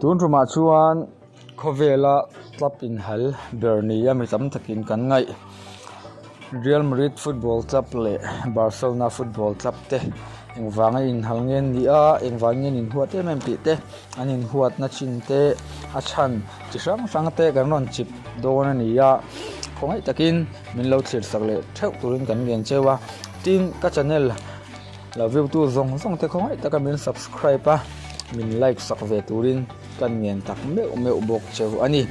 Tun tumah chuan khawvela club inhal ber nia mi tam takin kan ngaih Real Madrid football club leh Barcelona football club te engvanga inhal nge an nih a engvang nge an inhuat em em tih te an inhuatna chin te a chhan chi hrang hrang te kan rawn chip dawn a ni a khawngaih takin min lo thlir sak leh theuh turin kan ngen cheu a tin ka channel Lo view tu zawng zawng te khawngaih taka min subscribe a, min like sak ve turin kan ngen tak meuh meuh bawk cheu a ni.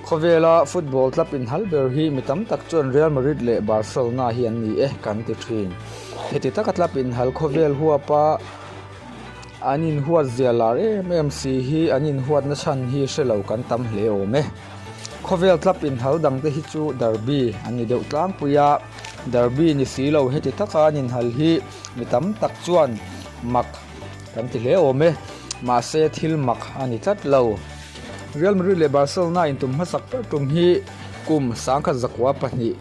Khawvela football club inhal ber hi mi tam tak chuan Real Madrid leh Barcelona hi an ni e kan ti thin. Heti taka club inhal khawvel huapa an inhuat zia lar em em si hi an inhuatna chhan hi hre lo kan tam hle awm e. Khawvel club inhal dangte hi chu derby an ni deuh tlangpui a. Derby ni si lo heti taka an inhal hi mi tam tak chuan mak kan ti hle awm e, mahse thil mak a ni tlat lo. Real Madrid leh Barcelona intum hmasak ber tum hi kum 1902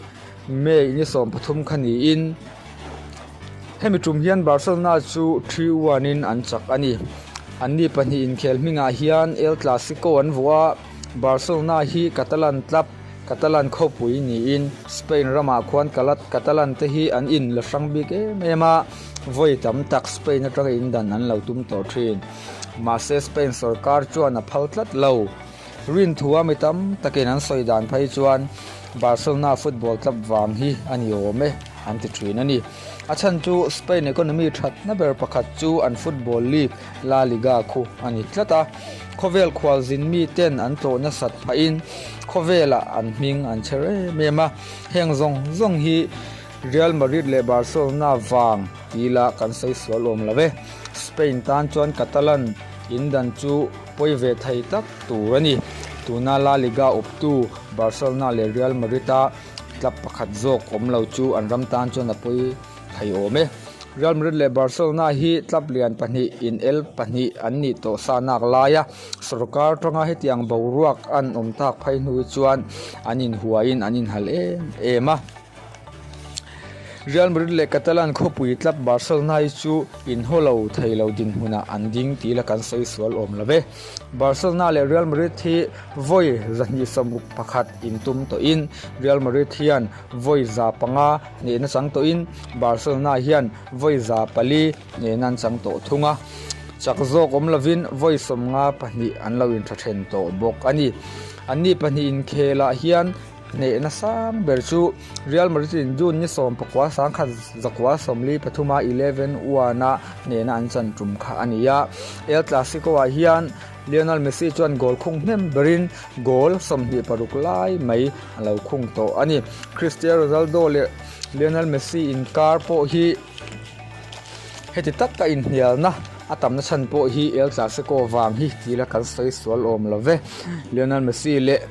May ni 13 kha niin hemi tum hian Barcelona chu 3-1 in an chak a ni. Anni pahnih inkhel hmingah hian El Clasico an vuah a, Barcelona hi Catalan club Catalan khawpui niin Spain ramah khuan Catalan te hi an in la hrang bik em em a, vawi tam tak Spain atanga in dan an lo tum tawh thin. Mahse Spain sorkar chuan a phal tlat lo. Rinthua mi tam takin an sawi dan phei chuan Barcelona football club vang hi a ni awm e an ti thin a ni. A chhan chu Spain economy thatna ber pakhat chu an football league La Liga khu a ni tlat a, khawvel khualzin miten an tlawh nasat phahin khawvelah an hming an chher em em a, heng zawng zawng hi Real Madrid leh Barcelona vang ti ila kan sawi sual awm lo e. Spain tan chuan Catalan in dan chu pawi ve thei tak tur a ni. Tuna La Liga awptu Barcelona leh Real Madrid-a club pakhat zawk awm lo chu an ram tan chuan a pawi thei awm e. Real Madrid leh Barcelona hi club lian pahnih in el pahnih an nih tawh sa nak laia sorkar tanga hetiang boruak an awm tak phei hnu hi chuan an inhuain an inhal em em a. Real Madrid leh Catalan khawpui club Barcelona hi chu inhaw lo thei lo dinhmunah an ding tih la kan sawi sual awm lo ve. Barcelona leh Real Madrid hi vawi 261 intum tawhin Real Madrid hian vawi 500 Hnehna chang tawhin Barcelona hian vawi 400 hnehna an chang tawh thung a, chak zawk awm lovin vawi 52 an lo intha then tawh bawk a ni. Anni pahnih inkhelah hian hnehna sang ber chu Real Madrid-in June ni 19,943 a 11-1 a hnehna an chan tum kha a ni a. El Clasico-ah hian Lionel Messi chuan goal khung hnem berin goal 26 lai mai a lo khung tawh a ni. Cristiano Ronaldo leh Lionel Messi inkar pawh hi heti taka inhnialna a tamna chhan pawh hi El Clasico vang hi tila kan sawi sual awm lo ve. Lionel Messi leh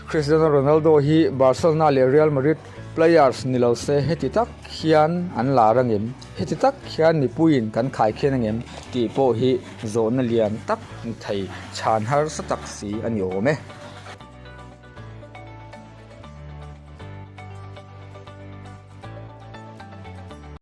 Cristiano Ronaldo hi Barcelona leh Real Madrid players ni lo se heti tak hian an lar angem? Heti tak hian mipuiin kan khaikhian angem? tih pawh hi zawhna lian tak ni thei chhan harsa tak si a ni awm e.